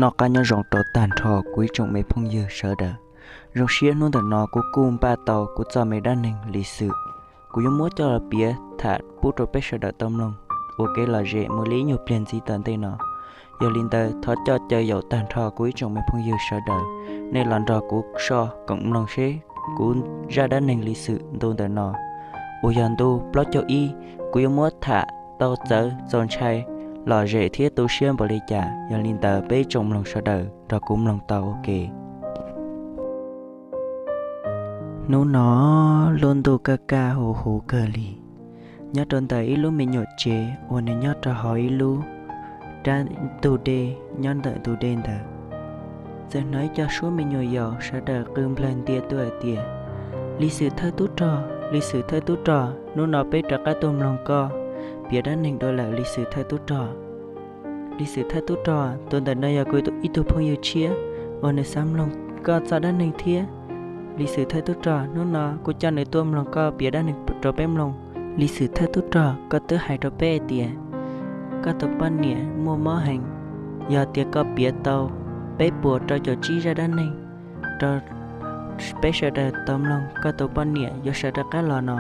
Noj qab nyob zoo rau tag nrho kuv ib tsoom me phooj ywg sawv daws. Zoo siab hnub ntawm no kuv kuj npaj tau kuv txoj me dab neeg Lis Xwm, kuv yuav muab coj los piav tham pub rau peb sawv daws tau mloog ua kev lom zem mus li ib nyuag pliag ntxiv tom ntej no. Yog li ntawd thov coj caw yaum tag nrho kuv ib tsoom me phooj ywg sawv daws, nej los nrog kuv so koom mloog seb kuv zaj dab neeg Lis Xwm ntu ntawm no uas yog ntu plaub caug ib, kuv yuav muab tham tau txawv txaus ntshai, lom zem thiab tu siab npaum li cas. Yog li ntawd peb tsoom mloog sawv daws nrog kuv mloog tau ua ke. Hnub no lub ntuj kaj kaj huv huv kawg li, nyob rau ntawm ib lub me nyuam tsev uas nws nyob rau hauv ib lub rab ntug dej. Nyob ntawm ntug dej ntawd txawm hnov ib co suab me nyuam yaus sawv daws qw nplawg ntia tuaj hais tias, Lis Xwm thawj tub rog, Lis Xwm thawj tub rog, hnub no peb rov qab tuaj mloog koj piav dab neeg dua lawm Lis Xwm thawj tub rog. Lis Xwm thawj tub rog, tus ntawm no yog kuv ib tug phooj ywg tshiab uas nws xav mloog koj txoj dab neeg thiab. Lis Xwm thawj tub rog, hnub no kuv coj nws tuaj mloog koj piav dab neeg rau peb mloog. Lis Xwm thawj tub rog, koj twb hais rau peb hais tias koj tus poj niam muaj mob heev, yog tias koj piav tau peb puas rau caum tsib zaj dab neeg rau peb sawv daws tau mloog, koj tus poj niam yuav sawv rov qab los no.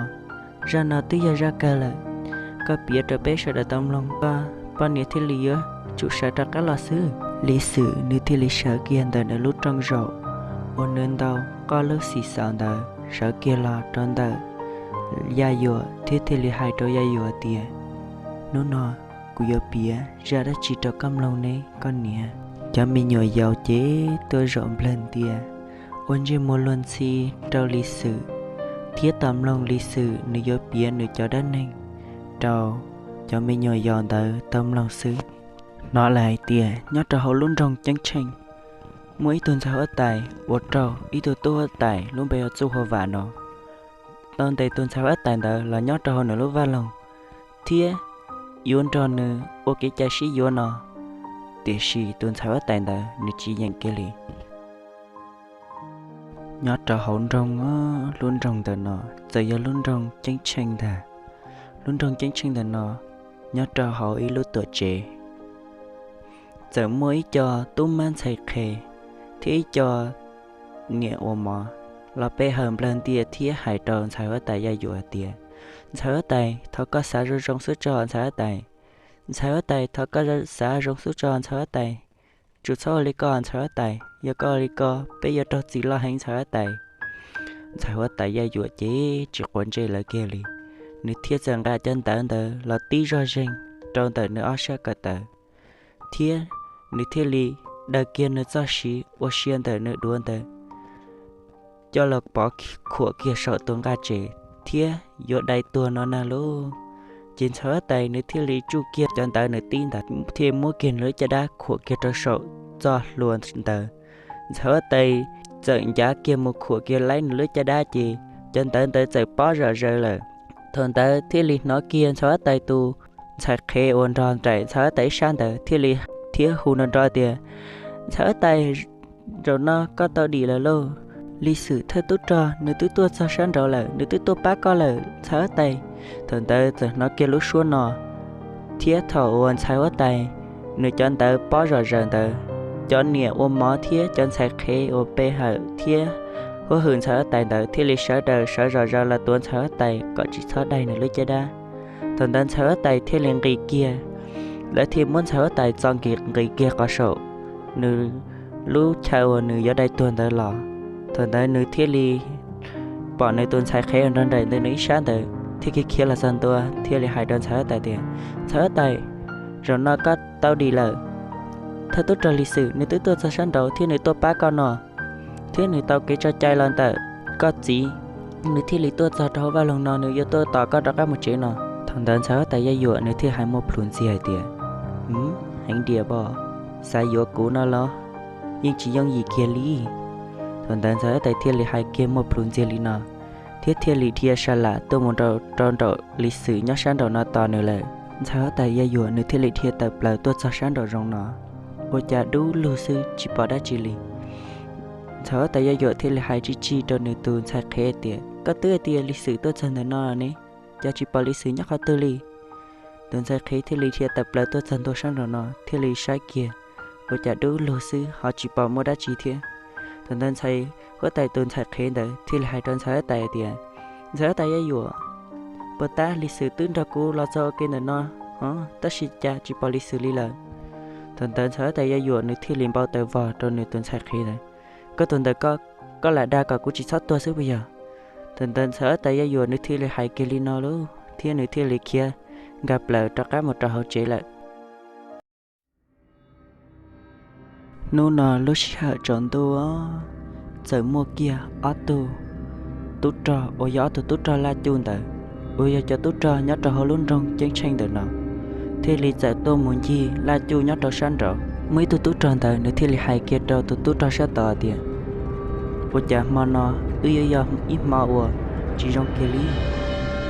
Zaj no twb yog zaj kawg lawm, koj piav rau peb sawv daws tau mloog, koj poj niam thiaj li yuav tsum sawv rov qab los xwb. Lis Xwm nws thiaj li sawv kiag ntawm nws lub rooj zaum uas nws ntaus qoj lub xim xaus ntawd, sawv kiag los rau ntawm Yaj Yuam thiab thiaj li hais rau Yaj Yuam tias, Hnub no kuv yuav piav zaj dab tsi rau koj mloog ne koj niam? Cov me nyuam yaus ces tuaj zaum nplawg ntia ua ntsej muag luag ntxhi rau Lis Xwm, thiab tos mloog Lis Xwm nws yuav piav nws cov dab neeg rau cov me nyuam yaus ntawd tau mloog xwb. Hnov lawv hais tias nyob rau hauv lub nroog Ceeb Tsheej muaj ib tug ntxhais huab tais uas raug ib tug tub huab tais lub npe hu ua Txuj Hua Vam no tau ntes. Tus ntxhais huab tais ntawd los nyob rau hauv nws lub vaj loog thiab yuav nrog nws ua kev cai sib yuav no, tiam sis tus ntxhais huab tais ntawd nws tsis yeem kiag li. Nyob rau hauv nroog, lub nroog ntawm no txawm yog lub nroog Ceeb Tsheej ntag. Lub nroog Ceeb Tsheej ntawm no nyob rau hauv ib lub tuam tsev, txawm muaj ib co tub mab ntxhais qhe thiab ib co niam ua mov los pe hawm nplawg ntia thiab hais rau ntxhais huab tais Yaj Yuam tias, Ntxhais huab tais, thov koj xav zoo zoo xwb tso ntxhais huab tais. Ntxhais huab tais, thov koj xav zoo xwb tso ntxhais huab tais. Tsum txhob ua li ko ntxhais huab tais, yog koj ua li ko peb yuav raug txim loj heev ntxhais huab tais. Ntxhais huab tais Yaj Yuam ces tsis quav ntsej lawv kiag li, nws thiaj txawm nqa cov ntawv ntawd los tib zog zeeg rau ntawm nws ob sab ko taw, thiab nws thiaj li daws kiag nws txoj siv ua sia ntawm nws duav ntawd coj los pov khuam kiag saum tus nqaj tsev thiab yuav dai tuag no na lauj. Ces ntxhais huab tais nws thiaj li tsuj kiag cov ntawv nws tib ntawd thiaj muab kiag nws lub caj dab khuam kiag rau saum txoj hlua ntawd. Ntxhais huab tais txawm ncav kiag mus khuam kiag laib nws lub caj dab ces cov ntawv ntawd txawm pob zom zaws lawm. Thaum ntawd thiaj li hnov kiag ntxhais huab tais tus ntxhais qhev uas nrog nraim ntxhais huab tais ib sab ntawd thiaj li thiab hu nrov nrov tias, Ntxhais huab tais, zaum no koj tau dim lawm lauj. Lis Xwm thawj tub rog nws twb tuaj txog sab nraud lawm, nws twb tuaj pab koj lawm ntxhais huab tais. Thaum ntawd txawm hnov kiag lub suab no, thiab thaum uas ntxhais huab tais nws cov ntawv pob zom zaws ntawd, cov niam ua mov thiab cov ntxhais qhev uas pe hawm thiab huab hwm ntxhais huab tais ntawd thiaj li sawv daws sawv zom zaws los tuav ntxhais huab tais kom tsis txhob dai nws lub caj dab. Thaum ntawd ntxhais huab tais thiaj li nqis kiag, lawv thiaj muab ntxhais huab tais txo nqis nqis kiag qhov saum nws lub chaw uas nws yuav dai tuag ntawd los. Thaum ntawd nws thiaj li pom nws tus ntxhais qhev uas nrog nraim ntawm nws ib sab ntawd thiaj khiav khiav los txog ntua thiaj li hais rau ntxhais huab tais tias, Ntxhais huab tais, zaum no koj tau dim lawm. Thawj tub rog Lis Xwm nws twb tuaj txog sab nraud thiab nws tuaj pab koj no, thiab nws tau kev tso cai los ntawm koj txiv, nws thiaj li tuaj txog rau hauv vaj loog no, nws yuav tuaj tos koj rov qab mus tsev no. Thaum ntawd ntxhais huab tais Yaj Yuam nws thiaj hais muaj plhus ntxiag hais tias, Heev diam pob, xav yuav kuv no los? Yeej tsis yooj yim kiag li. Thaum ntawd ntxhais huab tais thiaj li hais kiag muaj plhus ntxiag li no, thiab thiaj li dhia sa lam tuaj mus rau nraum Lis Xwm nyob sab nraum no tos nws lawm. Ntxhais huab tais Yaj Yuam nws thiaj li dhia tawm plaws tuaj txog sab nraum zoov no, ua cas dub lug xwb tsis pom dab tsi li. Ntxhais huab tais Yaj Yuam thiaj li hais tsij tsij rau nws tus ntxhais qhev tias, Koj twb hais tias Lis Xwm tuaj txog ntawm no ne, cas tsis pom Lis Xwm nyob qhov twg li? Tus ntxhais qhev thiaj li dhia tawm plaws tuaj txog ntua sab nraum no thiaj li saib kiag ua cas dub lug xwb ho tsis pom muaj dab tsi thiab. Thaum ntawd ntxhais huab tais tus ntxhais qhev ntawd thiaj li hais rau ntxhais huab tais tias, Ntxhais huab tais Yaj Yuam, puas tab Lis Xwm twb nrog kuv los txog ua ke ntawm no, tab sis cas tsis pom Lis Xwm li lawm? Thaum ntawd ntxhais huab tais Yaj Yuam nws thiaj li npau taws vog rau nws tus ntxhais qhev ntawd, Koj tus ntawm koj, koj lam dag kom kuv tsis txhob tuag xwb puas yog? Thaum ntawd ntxhais huab tais Yaj Yuam nws thiaj li hais kiag li no lauj, thiab nws thiaj li khiav nkag plaws rov qab mus rau hauv tsev lawm. Hnub no lub sij hawm tsaus ntuj, txawm muaj kiag ob tug tub rog uas yog ob tug tub rog laj cuj ntawd, uas yog cov tub rog nyob rau hauv lub nroog ceeb tsheej ntawm no, thiaj li txawm tuaj mus ncig laj cuj nyob rau sab nraud. Muaj ib tug tub rog ntawd nws thiaj li hais kiag rau tus tub rog sab tod tias, Ua cas hmo no wb yuav yog ib hmo uas tsis zoo kiag li?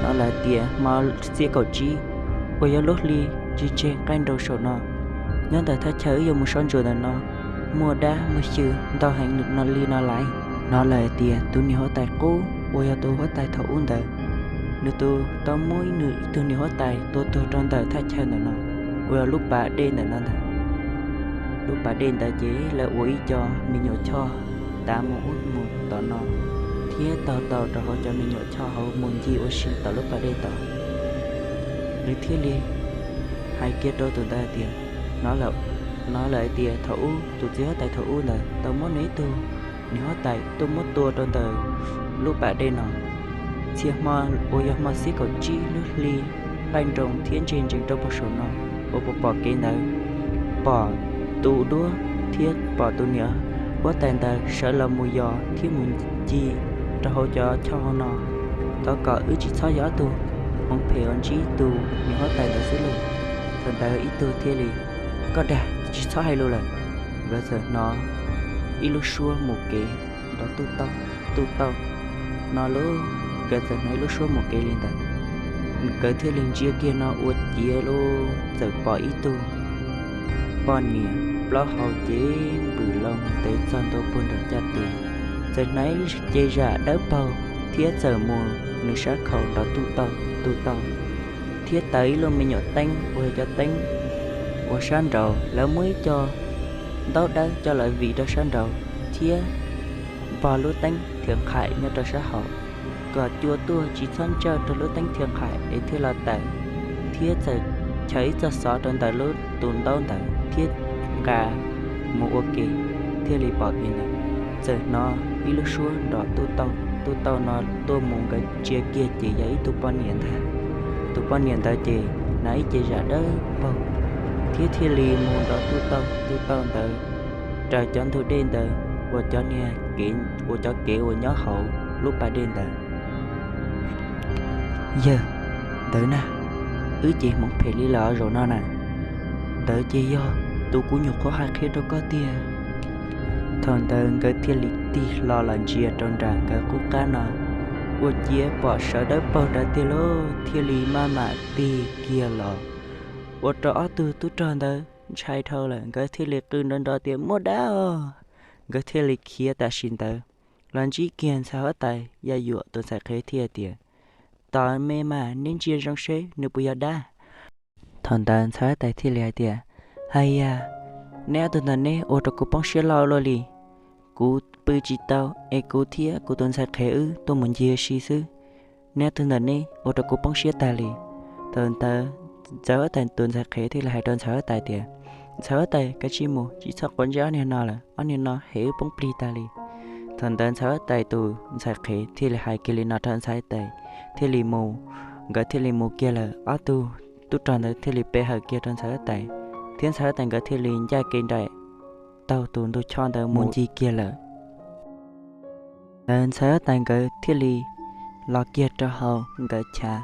No lawv tias hmo xiab kaum tsib uas yog lub hli ntse tseg qaij nroos saum no, nyob ntawm thaj chaw wb yuav mus soj ntsuam ntawm no, muaj dab muaj xyw ntau heev li no lais. No lawv tias tus niam huab tais qub uas yog tus huab tais thaum ub ntawd, nws tus tau muab nws ib tug niam huab tais tua tuag rau ntawm thaj chaw ntawm no, uas yog lub pas dej ntawm no ntag. Lub pas dej ntawd ces lawv ua ib co me nyuam choj tav mus ub mus tom no, thiab taug tau rau hauv cov me nyuam choj hauv mus ncig ua si tom lub pas dej tod. Nws thiaj li hais kiag rau tus ntawd tias, no lawv tias thaum ub tus txiv huab tais thaum ub ntawd tau muab nws ib tug niam huab tais tuaj muab tua rau ntawm lub pas dej no. Txhia hmo uas yog hmo xiab kaum tsib lub hli qaij nroos thiab ntse ntsees rau puag saum no, uas pom pom kev ntawd, pom tus duab thiab pom tus niam huab tais ntawd sawv los mus yos thiab mus ncig rau hauv cov choj hauv no. Thov kom wb tsis txhob yog ob tug hmoov phem uas ntsib tus niam huab tais ntawd xwb lauj. Thaum ntawd ib tug thiaj li, Koj dag, tsis txhob hais lus lawm. Nkawd txawm hnov ib lub suab mus kev nrov tuj tauj, tuj tauj no lauj. Nkawd txawm hnov ib lub suab mus kev li ntawd, nkawd thiaj li ntsia kiag no ua ciav lauj, txawm pom ib tug poj niam plaub hau cev npws loo ntev txog ntua puag nram caj tw, txawm hnav ib ce zam dawb paug thiab txawm mus nws sab khau nrov tuj tauj, tuj tauj, thiab taws ib lub me nyuam teeb uas yog cov teeb uas sab nraud lawv muab ib co ntaub dawb coj los vim rau sab nraud thiab npog lub teeb thiav nqhaim nyob rau sab hauv, kom cua tuaj tsis txhob ntsawj rau lub teeb thiav nqhaim es thiaj los tawm, thiab txawm chaws ib txoj xov rau ntawm lub tus ntaub ntawd thiab nqa mus ua ke, thiaj li pom kev ntawd. Txawm hnov ib lub suab nrov tuj tauj, tuj tauj no tuaj mus, nkawd ntsia kiag ces yog ib tug poj niam ntag. Tus poj niam ntawd ces hnav ib ce zam dawb paug thiab thiaj li mus nrov tuj tauj, tuj tauj ntawd raws cov ntug dej ntawd uas cov niag kev, uas cov kev uas nyob hauv lub pas dej ntawd. Yawg, ntawd na, wb ces hmoov phem li lawm zaum no na. Ntawd ces yog tus kuv nyuam qhuav hais qhia rau koj tiag. Thaum ntawd nkawd thiaj li tig hlo los ntsia rau nram nkawd qub qab no, ua ciav pom sawv dawb paug nrad tiag lauj, thiaj li maj mam tig kiag los, ua rau ob tug tub rog ntawd ntshai dhau lawm, nkawd thiaj li qw nrov nrov tias, Muaj dab os! Nkawd thiaj li khiav tam sim ntawd los ntsib kiag ntxhais huab tais Yaj Yuam tus ntxhais qhev thiaj tias, Tos me mas, neb ntsia zoo seb nws puas yog dab. Thaum ntawd ntxhais huab tais thiaj li hais tias, Hais yas, neb ob tug ntawm neb ua rau kuv poob siab loj luaj li. Kuv pw tsis tau es kuv thiab kuv tus ntxhais qhev wb tuaj mus ncig ua si xwb. Neb ob tug ntawm neb ua rau kuv poob siab tag li. Thaum ntawd ntxhais huab tais tus ntxhais qhev thiaj li hais rau ntxhais huab tais tias, Ntxhais huab tais, kav tsij mus, tsis txhob quav ntsej ob niag no lawm, ob niag no hem wb poob plig tag li. Thaum ntawd ntxhais huab tais tus ntxhais qhev thiaj li hais kiag li no rau ntxhais huab tais, thiaj li mus, nkawd thiaj li mus kiag lawm. Ob tug tub rog ntawd thiaj li pe hawm kiag rau ntxhais huab tais, thiab ntxhais huab tais nkawd thiaj li ncaj kev nraim taug tus ntug choj ntawd mus ncig kiag lawm. Ntawd ntxhais huab tais nkawd thiaj li los kiag rau hauv nkawd chav,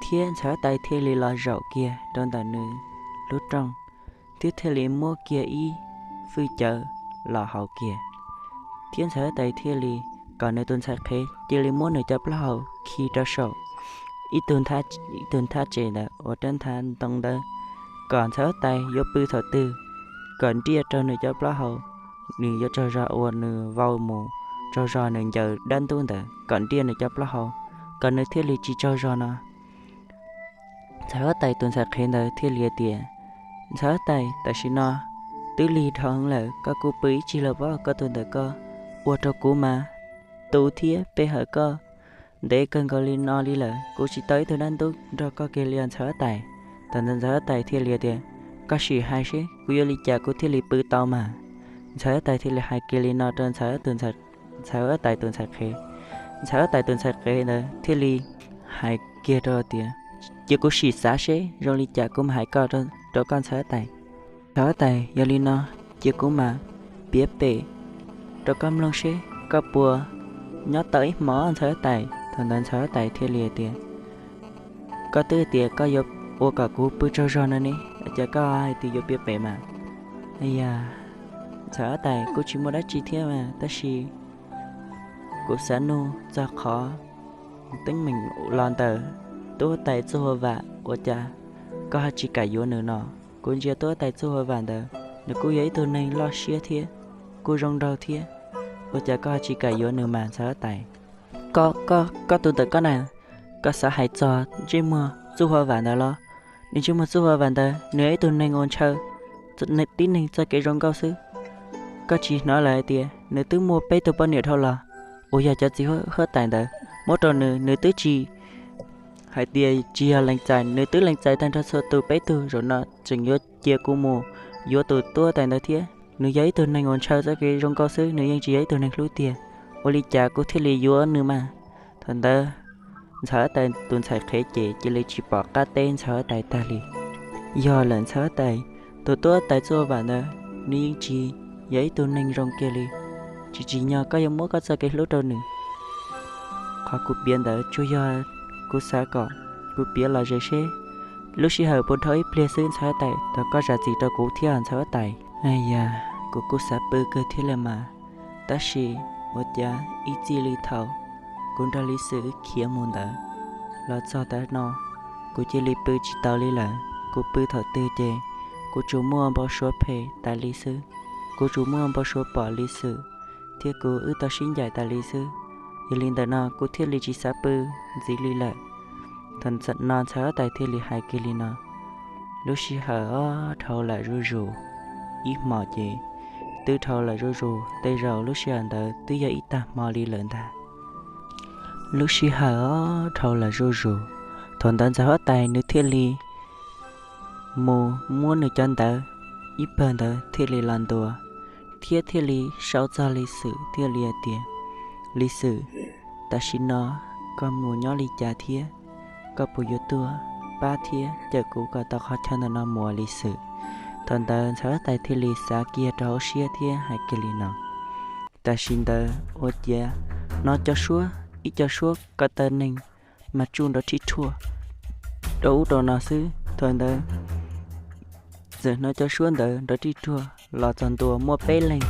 thiab ntxhais huab tais thiaj li los zaum kiag rau ntawm nws lub rooj, thiab thiaj li muab kiag ib fwj cawv los haus kiag, thiab ntxhais huab tais thiaj li kom nws tus ntxhais qhev cia li muab nws cov plaub hau khi rau saum ib tug, ib tug nthab tsev ntawd uas rab nthab ntoo ntawd, kom ntxhais huab tais yuav pw thaum twg kom nriaj rau nws cov plaub hau, nws yuav tsaug zog uas nws vau mus tsaug zog nws ncaws dab ntub ntawd kom nriaj nws cov plaub hau, kom nws thiaj li tsis tsaug zog no. Ntxhais huab tais tus ntxhais qhev ntawd thiaj li tias, Ntxhais huab tais, tam sim no twb lig dhau heev lawm, koj kuj pw ib tsig los pob, koj tus ntawm koj ua rau kuv mas tu thiab pe hawm koj ntev kawg nkaus li no li lawm, kuv tsis tau ib tug dab ntub nrog koj kiag li os ntxhais huab tais. Thaum ntawd ntxhais huab tais thiaj li tias, koj sim hais seb kuv yuav li cas kuv thiaj li pw tau mas. Ntxhais huab tais thiaj li hais kiag li no rau ntxhais huab tais tus ntxhais qhev. Ntxhais huab tais tus ntxhais qhev ntawd thiaj li hais kiag rau tias, cia kuv sim xav seb zoo li cas kuv mam hais koj rau koj ntxhais huab tais. Ntxhais huab tais, yog li no cia kuv mam piav pem rau koj mloog seb koj puas nyob tau ib hmos ntxhais huab tais. Thaum ntawd ntxhais huab tais thiaj li tias, koj twb tias koj yuav ua kom kuv pw tsaug zog no ne, cas koj hais tias yuav piav pem mas. Yog, ntxhais huab tais, kuj tsis muaj dab tsi thiab mas, tab sis kuv xav nug txog qhov teeb meem los ntawm tub huab tais Txuj Hua Vam, ua cas koj ho tsis kam yuav nws no? Kuv ntsia tub huab tais Txuj Hua Vam ntawd nws kuj yog ib tug neeg loj siab thiab kuj zoo nraug thiab, ua cas koj ho tsis kam yuav nws mas ntxhais huab tais? Koj, koj tus ntawm koj na, koj xav hais txog ntsej muag Txuj Hua Vam ntawd los? Nws ntsej muag Txuj Hua Vam ntawd nws yog ib tug neeg uas ntshaw tib neeg txoj kev zoo nkauj xwb. Koj tsis hnov lawm hais tias nws twb muaj peb tug poj niam dhau los, uas yog cov txiv huab tais ntawd muab rau nws, nws twb tsis hais tias tsis yog lees txais, nws twb lees txais tag nrho txhua tus peb tug. Zaum no tseem yuav cia kuv mus yuav tus tub huab tais ntawd thiab, nws yog ib tug neeg uas ntshaw txoj kev zoo nkauj xwb, nws yeej tsis yog ib tug neeg hlub tiag, ua li cas kuv thiaj li yuav nws mas? Thaum ntawd ntxhais huab tais tus ntxhais qhev ces cia li tsis pom qab teb ntxhais huab tais tag li. Yog lawm ntxhais huab tais, tus tub huab tais Txuj Hua Vam ntawd nws yeej tsis yog ib tug neeg zoo kiag li, tsis tsim nyog koj yuav muab koj txoj kev hlub rau nws. Qhov kuv piav ntawd tsuas yog kuv xav kom kuv piav los ze seb lub sij hawm puas dhau ib pliag xwb ntxhais huab tais, thov koj zam txim rau kuv thiab ntxhais huab tais. Yog, kuv kuj xav pw kawg thiab li mas, tab sis ua cas ib txij li thaum kuv nrog Lis Xwm khiav mus ntawd los txog tav no, kuv cia li pw tsis tau li lawm. Kuv pw thaum twg ces kuv tsuas muaj npau suav phem tas li xwb, kuv tsuas muaj npau suav pom Lis Xwm thiab kuv wb tau sib ncaim tas li xwb. Yog li ntawm no kuv thiaj li tsis xav pw ntxiv li lawm. Thaum no ntxhais huab tais thiaj li hais kiag li no, lub sij hawm ob dhau lawm zuj zus, ib hmos ces twb dhau lawm zuj zus, tej zaum lub sij hawm ntawd twb yog ib tag hmo li lawm ntag. Lub sij hawm ob dhau lawm zuj zus, thaum ntawd ntxhais huab tais nws thiaj li mus muab nws cov ntawv ib pawg ntawd thiaj li los ntua, thiab thiaj li sau txog Lis Xwm thiaj li hais tias, Lis Xwm, tam sim no koj mus nyob li cas thiab? Koj puas yuav tuaj pab thiab cawm kuv kom tau qhov chaw ntawm no mus, Lis Xwm? Thaum ntawd ntxhais huab tais thiaj li xav kiag rau hauv siab thiab hais kiag li no, tam sim ntawd ua ciav hnov cov suab, ib co suab ko taw neeg mas tsuj nrov rhij rhuaj rau ub rau no xwb. Thaum ntawd txawm hnov cov suab ntawd nrov rhij rhuaj los txog ntua, muaj peb leeg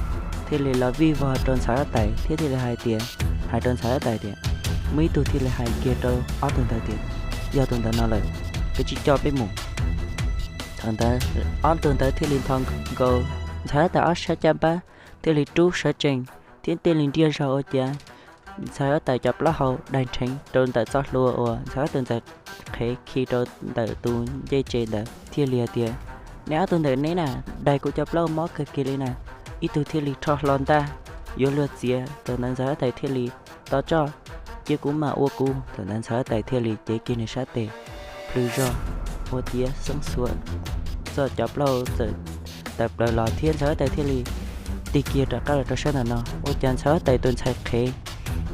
thiaj li los vij vog rau ntxhais huab tais thiab thiaj li hais tias, hais rau ntxhais huab tais tias, muaj ib tug thiaj li hais kiag rau ob tug ntawd tias, yog tus ntawd no lawm, koj tsis coj peb mus. Thaum ntawd ob tug ntawd thiaj li nthos nkaus ntxhais huab tais ob sab caj npab, thiaj li rub sawv tsees thiab thiaj li nriaj zog ua ciav ntxhais huab tais cov plaub hau daig nrheev rau ntawm txoj hlua uas ntxhais huab tais tus ntxhais qhev khi rau ntawm tus ncej tsev ntawd thiaj li hais tias, neb ob tug ntawm neb na, daig kuv cov plaub hau mob kawg kiag li na. Ib tug thiaj li rho hlo ntaj yuav luag txiav, thaum ntawd ntxhais huab tais thiaj li, tos tso, cia kuv mam ua kuv. Thaum ntawd ntxhais huab tais thiaj li cev kiag nws sab tes plhws zog ua ciav xeeb xuav txoj cov plaub hau txawm tawm plaws los thiab ntxhais huab tais thiaj li tig kiag rov qab los rau sab ntawm no. Ua cas ntxhais huab tais tus ntxhais qhev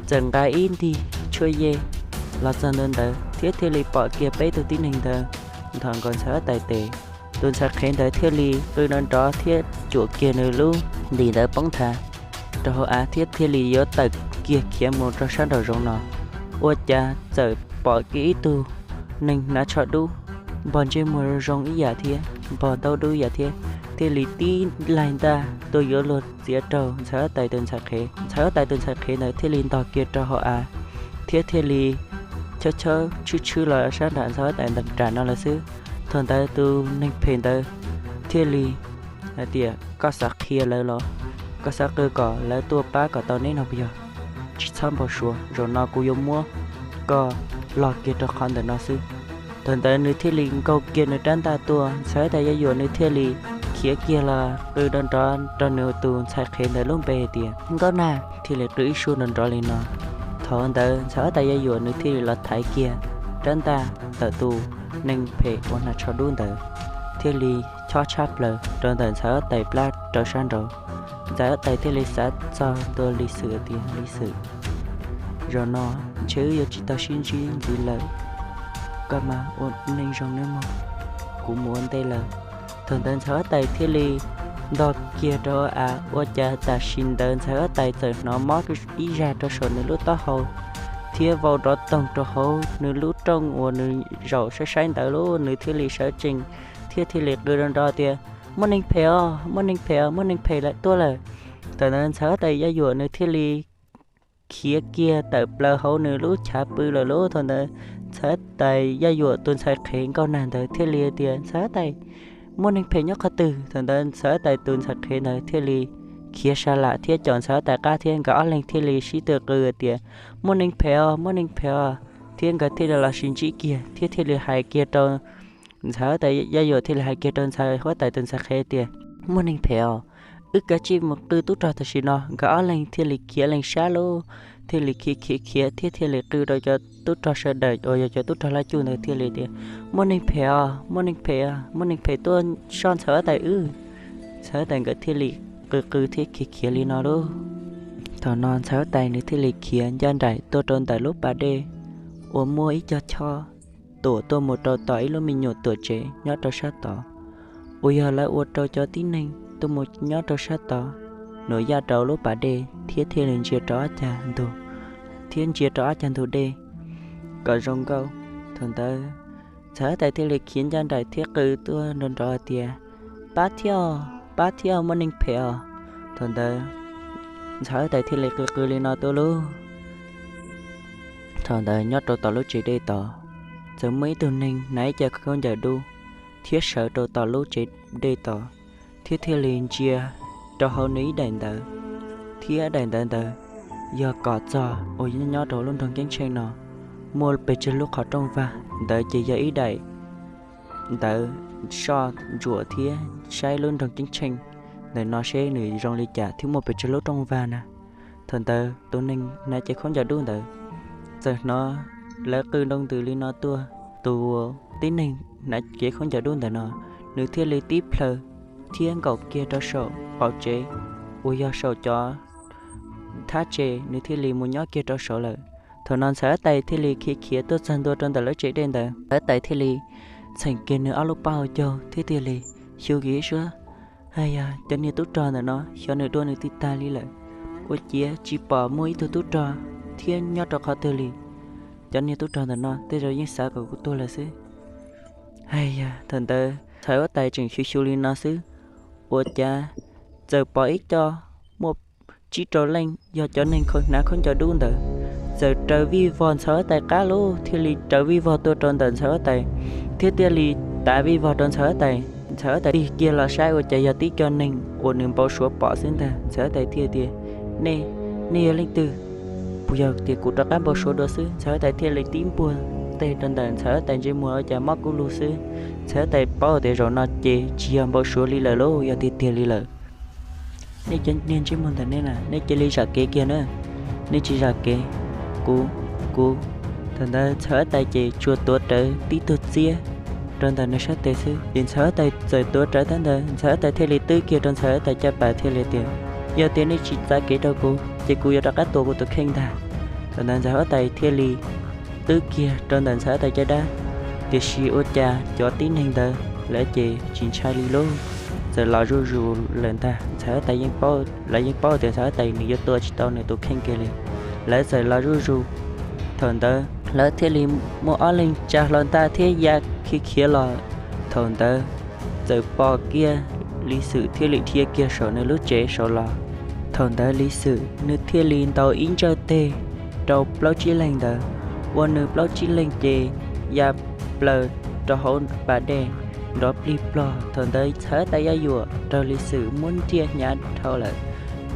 txawm nqa ib ntig tshuaj yej los txog ntua ntawd thiab thiaj li pom kiag peb tug tib neeg ntawd nthos nkaus ntxhais huab tais tes. Tus ntxhais qhev ntawd thiaj li qw nrov nrov thiab cuam kiag nws lub ntim ntawd poob nthav rau hauv av thiab thiaj li yuav tawm kiag khiav mus rau sab nraum zoov no. Ua cas txawm pom kiag ib tug neeg hnav tsho dub, npog ntsej muag zoo ib yam thiab npog ntaub dub ib yam thiab, thiaj li tib laig ntaj tuaj yuav luag txiav rau ntxhais huab tais tus ntxhais qhev. Ntxhais huab tais tus ntxhais qhev ntawd thiaj li ntog kiag rau hauv av thiab thiaj li chawb chawb tshwb tshwb los sab nram ntxhais huab tais nram no lawm xwb. Thaum ntawd tus neeg phem ntawd thiaj li hais tias, koj xav qhia lawv los? Koj xav qw kom lawv tuaj pab kom tau neb no puas yog? Tsis txhob npau suav, zaum no kuv yuav muab koj log kiag rau qhov ntawm no xwb. Thaum ntawd nws thiaj li nkaug kiag nws rab ntaj tuaj, ntxhais huab tais yuav yuam nws thiaj li khiav kiag los qw nrov nrov rau nws tus ntxhais qhev ntawd lub npe tias Nkauj Nag, thiaj li qw ib suab nrov nrov li no. Thaum ntawd ntxhais huab tais Yaj Yuam nws thiaj li los thaiv kiag rab ntaj ntawm tus neeg phem ua hnav tsho dub ntawd, thiaj li chob tshab plaws rau ntawm ntxhais huab tais plab rau sab nraud. Ntxhais huab tais thiaj li xav txog ntua Lis Xwm tias, Lis Xwm, zaum no ntshe wb yuav tsis tau sib ntsib ntxiv lawm, koj mas ua neej zoo nawb mog, kuv mus ua ntej lawm. Thaum ntawd ntxhais huab tais thiaj li ntog kiag rau av, ua cas tam sim ntawd ntxhais huab tais txawm hnov mob ib zag rau saum nws lub taub hau thiab vau nrov toog rau hauv nws lub rooj uas nws zaum saib saib ntawd lauj. Nws thiaj li sawv tsees thiab thiaj li qw nrov nrov tias, Muaj neeg phem os, muaj neeg phem os, muaj neeg phem tuaj lawm. Thaum ntawd ntxhais huab tais Yaj Yuam nws thiaj li khiav kiag tawm plaws hauv nws lub chav pw lawm lauj. Thaum ntawd ntxhais huab tais Yaj Yuam tus ntxhais qhev Nkauj Nag ntawd thiaj li tias, Ntxhais huab tais, muaj neeg phem nyob qhov twg? Thaum ntawd ntxhais huab tais tus ntxhais qhev ntawd thiaj li khiav sa lam thiab caum ntxhais huab tais qab thiab nkawd ob leeg thiaj li sib tw qw tias, Muaj neeg phem os, muaj neeg phem os, thiab nkawd thiaj li los sib ntsib kiag thiab thiaj li hais kiag rau ntxhais huab tais Yaj Yuam thiaj li hais kiag rau ntxhais huab tais tus ntxhais qhev tias, Muaj neeg phem os, wb kav tsij mus qw tub rog tam sim no. Nkawd ob leeg thiaj li khiav lees sab lauj, thiaj li khiav khiav khiav thiab thiaj li qw rau cov tub rog sawv daws uas yog cov tub rog laj cuj ntawd thiaj li tias, Muaj neeg phem os, muaj neeg phem os, muaj neeg phem tuaj soj ntxhais huab tais wb. Ntxhais huab tais nkawd thiaj li qw qw thiab khiav khiav li no lauj. Thaum no ntxhais huab tais nws thiaj li khiav ncaj nraim tuaj rau ntawm lub pas dej uas muaj ib co chob tuam tuaj mus rau tom ib lub me nyuam tuam tsev nyob rau sab tod, uas yog lawv ua rau cov tib neeg tuaj mus nyob rau sab tod, nws yaj rau lub pas dej thiab thiaj li ntsia rau ob cag ntug, thiab ntsia rau ob cag ntug dej kom zoo nkauj. Thaum ntawd ntxhais huab tais thiaj li khiav ncaj nraim thiab qw tuaj nrov nrov tias, Pab thiab os, pab thiab os, muaj neeg phem os. Thaum ntawd ntxhais huab tais thiaj li qw qw li no tuaj lauj. Thaum ntawd nyob rau tom lub tsev dej tod, txawm muaj ib tug neeg hnav ib co khaub ncaws dub thiab sawv rau tom lub tsev dej tod, thiab thiaj li ntsia rau hauv nws ib daim ntawv, thiab daim ntawv ntawd yog kom txog uas nyob rau lub nroog Ceeb Tsheej no muaj pes tsawg lub qhov rooj vag. Ntawd ces yog ib daim ntawv soj ntsuam thiab saib lub nroog Ceeb Tsheej ntawm no seb nws zoo li cas thiab muaj pes tsawg lub rooj vag na. Thaum ntawd tus neeg hnav cev khaub ncaws dub ntawd txawm hnov lawv qw nroo ntws li no tuaj, tus tib neeg hnav cev khaub ncaws dub ntawm no, nws thiaj li tib plhaw thiab nkaum kiag rau saum qaum tsev uas yog saum cov thab tsev, nws thiaj li mus nyob kiag rau saud lawm. Thaum no ntxhais huab tais thiaj li khiav khiav tuaj txog ntua rau ntawm lub tsev dej ntawd, ntxhais huab tais thiaj li txheem kiag nws ob lub pob hau caug thiab thiaj li xyu kiag ib suab, Hais yog cov niag tub rog ntawm no xyov nws dua nws twg tag li lawm, ua ciav tsis pom muaj ib tug tub rog thiab nyob rau qhov twg li. Cov niag tub rog ntawm no tej zaum yeej xav kom kuv tuag lawm xwb. Hais yog thaum ntawd ntxhais huab tais tseem xyu xyu li no xwb, ua cas txawm pom ib co muaj tsib rau leej yog cov neeg hnav khaub ncaws dub ntawd txawm raws vij vog ntxhais huab tais qab lauj, thiaj li raws vij vog tuaj rau ntawm ntxhais huab tais thiab thiaj li tav vij vog rau ntxhais huab tais. Ntxhais huab tais tig kiag los saib ua cas yog tib co neeg uas nws npau suav pom xwb ntag. Ntxhais huab tais thiaj tias, Nej, nej yog leej twg? Puas yog tias kuv rov qab npau suav dua xwb? Ntxhais huab tais thiaj li tib npuaj tes rau ntawm ntxhais huab tais ntsej muag ua cas mob kub lug xwb. Ntxhais huab tais paub tias zaum no ces tsis yog npau suav li lawm lauj, yog tiag tiag li lawm. Nej cov niag ntsej muag ntawm nej na, nej cia li zam kev kiag na, nej tsis zam kev, kuv, kuv. Thaum ntawd ntxhais huab tais ces tsuas tuav rawv tib tug txiab rau ntawm nws sab tes xwb, ces ntxhais huab tais txawm tuav rawv tab ntawd, ntxhais huab tais thiaj li twb kiag rau ntxhais huab tais caj pas thiaj li tias, Yog tias nej tsis txav kev rau kuv ces kuv yuav rov qab tua kuv tus kheej ntag. Thaum ntawd ntxhais huab tais thiaj li twb kiag rau ntawm ntxhais huab tais caj dab, tiam sis ua cas cov tib neeg ntawd lawv ces tsis ntshai li lauj, txawm los zuj zus lawm ntag. Ntxhais huab tais yeej paub, lawv yeej paub tias ntxhais huab tais nws yuav tua tsis tau nws tus kheej kiag li, lawv txawm los zuj zus. Thaum ntawd lawv thiaj li muaj ob leeg tsa hlo ntaj thiab ya khiav khiav los. Thaum ntawd txawm pom kiag Lis Xwm thiaj li dhia kiag saum nws lub tsev saud los. Thaum ntawd Lis Xwm nws thiaj li ntaus ib ntsawj teg rau plaub tsib leeg ntawd, ua nws plaub tsib leeg ces ya plaws rau hauv pas dej nrov plig plog. Thaum ntawd ntxhais huab tais Yaj Yuam raug Lis Xwm muab ntiab hnyav dhau lawm,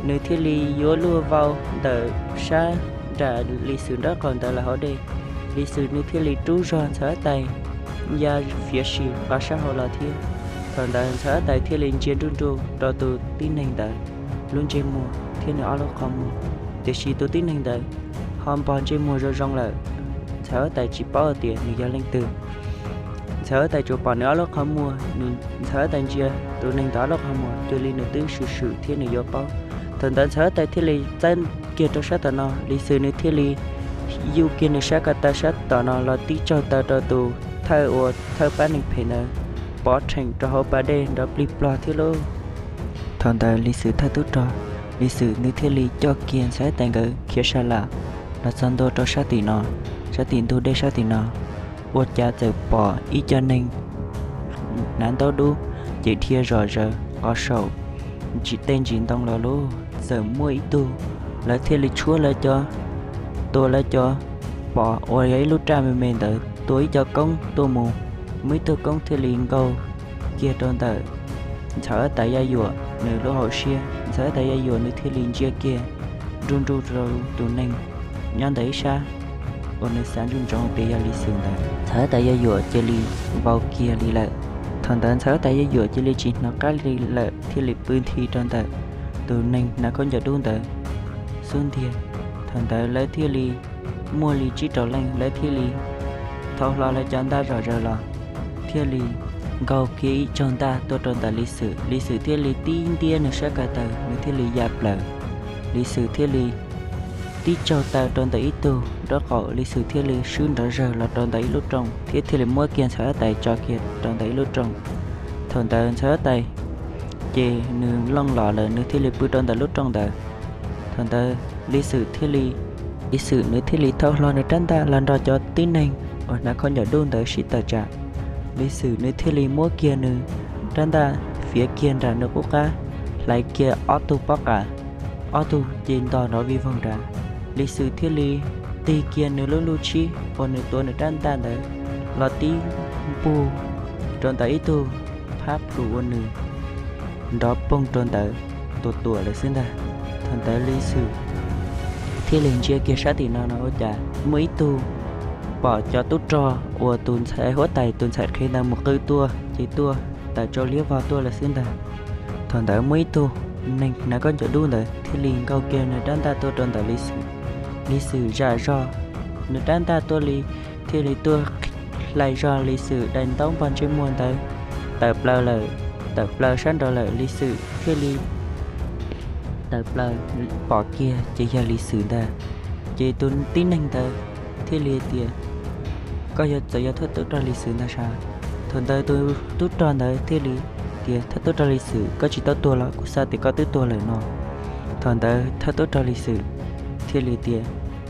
nws thiaj li yuav luag vau ntawm sab nram Lis Xwm nraub qaum ntawd lawm hauv dej. Lis Xwm nws thiaj li rub zog ntxhais huab tais ya fiav sim qhov sab hauv los thiab. Thaum ntawd ntxhais huab tais thiaj li ntsia nruj nruj rau tus tib neeg ntawd lub ntsej muag thiab nws ob lub qhov muag, tiam sis tus tib neeg ntawd ho npog ntsej muag zoo zoo lawm. Ntxhais huab tais tsis paub tias nws yog leej twg. Ntxhais huab tais tsuas pom nws ob lub qhov muag, ntxhais huab tais ntsia tus neeg ntawd ob lub qhov muag cuag li nws twb swm swm thiab nws yuav paub. Thaum ntawd ntxhais huab tais thiaj li txawb kiag rau sab tom no, Lis Xwm nws thiaj li yuj kiag nws sab ko taw sab tom no los tib tsaug taw rau tus thawj uas thawj pab neeg phem ntawd pov rheem rau hauv pas dej nrov plig plog thiab lauj. Thaum ntawd Lis Xwm thawj tub rog, Lis Xwm nws thiaj li coj kiag ntxhais huab tais nkawd khiav sa lam los txog ntua rau sab tim no, sab tim ntug dej sab tim no, ua cas txawm pom ib co neeg hnav ntaub dub ces dhia zom zaws qhov saum ntsis tej ntsis ntoo los lauj. Txawm muaj ib tug, lawv thiaj li tshuab lawv cov, tua lawv cov pos uas yog ib lub raj me me ntawd tua ib co koob tuaj mus, muaj ib tug koob thiaj li nkaug kiag rau ntawm ntxhais huab tais Yaj Yuam nws lub hauv siab. Ntxhais huab tais Yaj Yuam nws thiaj li ntsia kiag nruj nruj rau tus neeg nyob ntawm ib sab uas nws xav ntsoov ntsoov tias yog Lis Xwm ntawd, ntxhais huab tais Yaj Yuam cia li vau kiag li lawm. Thaum ntawd ntxhais huab tais Yaj Yuam cia li tsis hnov qab li lawm thiaj li pw nthi rau ntawm tus neeg hnav khaub ncaws dub ntawd xub ntiag. Thaum ntawd lawv thiaj li muaj li tsib rau leej, lawv thiaj li thau hlo lawv cov ntaj zom zaws los, thiaj li nkaug kiag ib tsaug ntaj tuaj rau ntawm Lis Xwm. Lis Xwm thiaj li tib ntiab nws sab ko taw, nws thiaj li ya plaws. Lis Xwm thiaj li tib tsaug taw rau ntawm ib tug nraub qaum, Lis Xwm thiaj li swb nrov zawg los rau ntawm ib lub rooj thiab thiaj li muab kiag ntxhais huab tais tso kiag rau ntawm ib lub rooj. Thaum ntawd ntxhais huab tais ces nws looj los lawm, nws thiaj li pw rau ntawm lub rooj ntawd. Thaum ntawd Lis Xwm thiaj li, Lis Xwm nws thiaj li thau hlo nws rab ntaj los nrog cov tib neeg uas hnav khaub ncaws dub ntawd sib tawm tsam. Lis Xwm nws thiaj li muab kiag nws rab ntaj fiav kiag nram nws qub qab, hlais kiag ob tug pob qa, ob tug ces nto nrov vij voog nrad. Lis Xwm thiaj li tig kiag nws lub luj tshib uas nws tuav nws rab ntaj ntawd los tib npug rau ntawm ib tug phab plhu uas nws nrov poog rau ntawd, tua tuam lawm xwb ntag. Thaum ntawd Lis Xwm thiaj li ntsia kiag sab tim no no ua cas muaj ib tug pom cov tub rog uas tus ntxhais huab tais tus ntxhais qhev ntawd mus qw tuaj ces tuaj tawm tsau liab vog tuaj lawm xwb ntag. Thaum ntawd muaj ib tug neeg hnav khaub ncaws dub ntawd thiaj li nkaug kiag nws rab ntaj tuaj rau ntawm Lis Xwm. Lis Xwm zam zog nws rab ntaj tuaj li, thiaj li tuaj hlais zog Lis Xwm daim ntaub npog ntsej muag ntawd tawm plaws lawm, tawm plaws sab nraud lawm. Lis Xwm thiaj li tawm plaws pom kiag ces yog Lis Xwm ntag. Ces tus tib neeg ntawd thiaj li tias, koj yog txawm yog thawj tub rog Lis Xwm ntag sav? Thaum ntawd tus tub rog ntawd thiaj li tias, thawj tub rog Lis Xwm, koj tsis tau tuag los? Kuv xav tias koj twb tuag lawm no. Thaum ntawd thawj tub rog Lis Xwm thiaj li tias,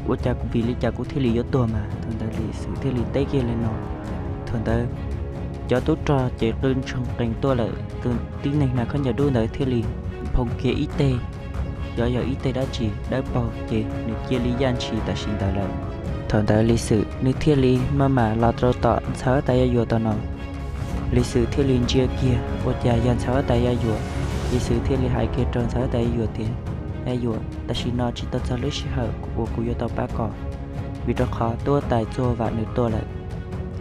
ua cas vim li cas kuv thiaj li yuav tuag mas? Thaum ntawd Lis Xwm thiaj li teb kiag li no. Thaum ntawd cov tub rog ces qw ntsoog qees tuaj lawm, tus tib neeg hnav khaub ncaws dub ntawd thiaj li nphoo kiag ib teg, xyov yog ib teg dab tsi dawb paug ces nws cia li yaj ntshis tam sim ntawd lawm. Thaum ntawd Lis Xwm nws thiaj li maj mam los rau tom ntxhais huab tais Yaj Yuam tom no. Lis Xwm thiaj li ntsia kiag ua cas yog ntxhais huab tais Yaj Yuam. Lis Xwm thiaj li hais kiag rau ntxhais huab tais Yaj Yuam tias, Yaj Yuam, tam sim no tsis tau txog lub sij hawm uas kuv yuav tau pab koj, vim rau qhov tub huab tais Txuj Vam nws tuaj lawm.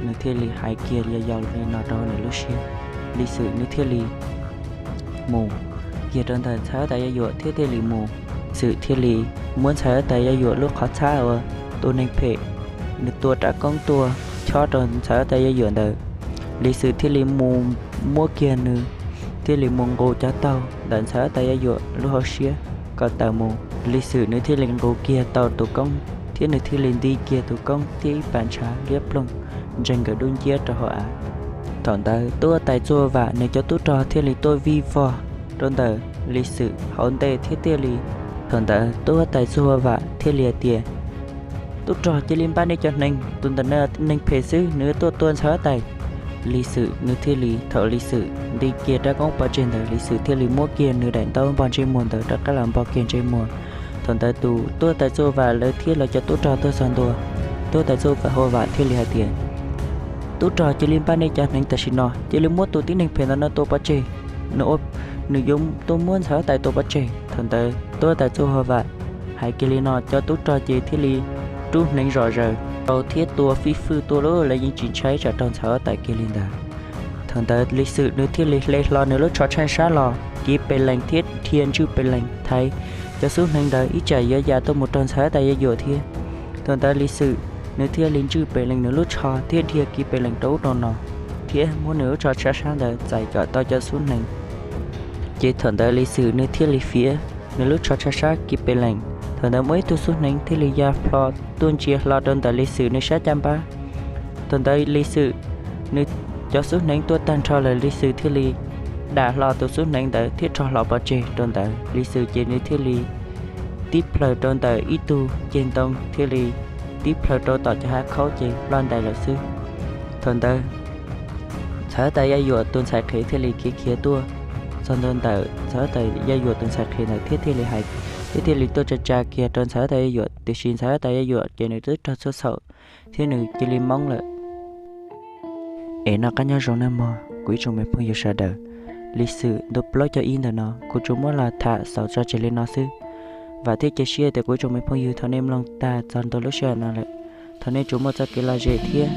Nws thiaj li hais kiag yau yau li no rau nws lub siab. Lis Xwm nws thiaj li mus kiag rau ntawm ntxhais huab tais Yaj Yuam thiab thiaj li mus. Xwm thiaj li muab ntxhais huab tais Yaj Yuam lub qhov txhab uas tus neeg phem nws tua rab koob tuaj chob rau ntxhais huab tais Yaj Yuam ntawd. Lis Xwm thiaj li mus muab kiag nws, thiaj li mus nqus cov taug ntawm ntxhais huab tais Yaj Yuam lub hauv siab kom tawm mus. Lis Xwm nws thiaj li nqus kiag tau tus koob thiab nws thiaj li nti kiag tus koob thiab ib pas ntshav liab ploog ntseeg nkawd dub nciab rau hauv av. Thaum ntawd tub huab tais Txuj Vam nws cov tub rog thiaj li tuaj vij vog rau ntawm Lis Xwm hauv ntej thiab thiaj li, thaum ntawd tub huab tais Txuj Vam thiaj li hais tias, tub rog, cia li npaj nej cov hneev, tus ntawm no neeg phem xwb, nws yuav tuaj tua ntxhais huab tais. Lis Xwm nws thiaj li, thaum Lis Xwm nti kiag rab koob pov tseg ntawd, Lis Xwm thiaj li muab kiag nws daim ntaub npog ntsej muag ntawd rov qab los npog kiag ntsej muag. Thaum ntawd tus tub huab tais Txuj Vam lawv thiab lawv cov tub rog tuaj txog ntua, tub huab tais Txuj Vam thiaj li hais tias, tub rog, cia li npaj nej cov hneev tam sim no, cia li muab tus tib neeg phem ntawd no tua pov tseg, nws, nws yuav tuaj muab ntxhais huab tais tua pov tseg. Thaum ntawd tub huab tais Txuj Vam hais kiag li no, cov tub rog ces thiaj li rub hneev zom zaws rau thiab tua fij fwj tuaj lauj, lawv yeej tsis ntshai tsam rau ntxhais huab tais kiag li ntag. Thaum ntawd Lis Xwm nws thiaj li hle hlo nws lub tsho tshaib sab los kiv pes lees thiab dhia ntswj pes lees thaiv cov xub hneev ntawd ib tsam yuav ya tuaj mus rau ntxhais huab tais Yaj Yuam thiab. Thaum ntawd Lis Xwm nws thiaj li ntswj pes lees nws lub tsho thiab dhia kiv pes lees rau ub rau no, thiab muab nws lub tsho tshaib sab ntawd txais kom tau cov xub hneev. Ces thaum ntawd Lis Xwm nws thiaj li fiav nws lub tsho tshaib sab kiv pes lees, thaum ntawd muaj ib tug xub hneev thiaj li ya plho tuaj ntsia hlo rau ntawm Lis Xwm nws sab caj npab. Thaum ntawd Lis Xwm nws cov xub hneev tuaj tag nrho lawm, Lis Xwm thiaj li dam hlo tus xub hneev ntawd thiab rho hlo pov tseg rau ntawd. Lis Xwm ces nws thiaj li tib plhaws rau ntawm ib tug ceg ntoo thiaj li tib plhaws rau tom cov hav khaub ces ploj ntais lawm xwb. Thaum ntawd ntxhais huab tais Yaj Yuam tus ntxhais qhev thiaj li khiav khiav tuaj txog ntua ntawm ntxhais huab tais Yaj Yuam tus ntxhais qhev ntawd thiab thiaj li hais, thiab thiaj li tuaj tsa tsa kiag rau ntxhais huab tais Yaj Yuam, tiam sis ntxhais huab tais Yaj Yuam ces nws twb raug txhua txhaum thiab nws cia li mob lawm. Es noj qab nyob zoo nawb mog kuv ib tsoom me phooj ywg sawv daws. Lis Xwm ntu plaub caug ib ntawm no kuv tsuas muab los tham xaus tso tseg li no xwb. Vam thiab cia siab tias kuv ib tsoom me phooj ywg thaum nej mloog tag txog ntua lub sij hawm no lawm, thov nej tsuas muaj txoj kev lom zem thiab.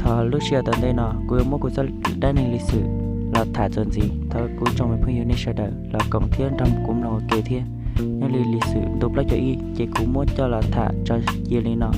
Thov lub sij hawm tom ntej no kuv yuav muab kuv txoj dab neeg Lis Xwm los tham txuas ntxiv, thov kuv ib tsoom me phooj ywg nej sawv daws los koom thiab nrog kuv mloog ua ke thiab. Nyob li Lis Xwm ntu plaub caug ib ces kuv muab coj los tham tso cia li no.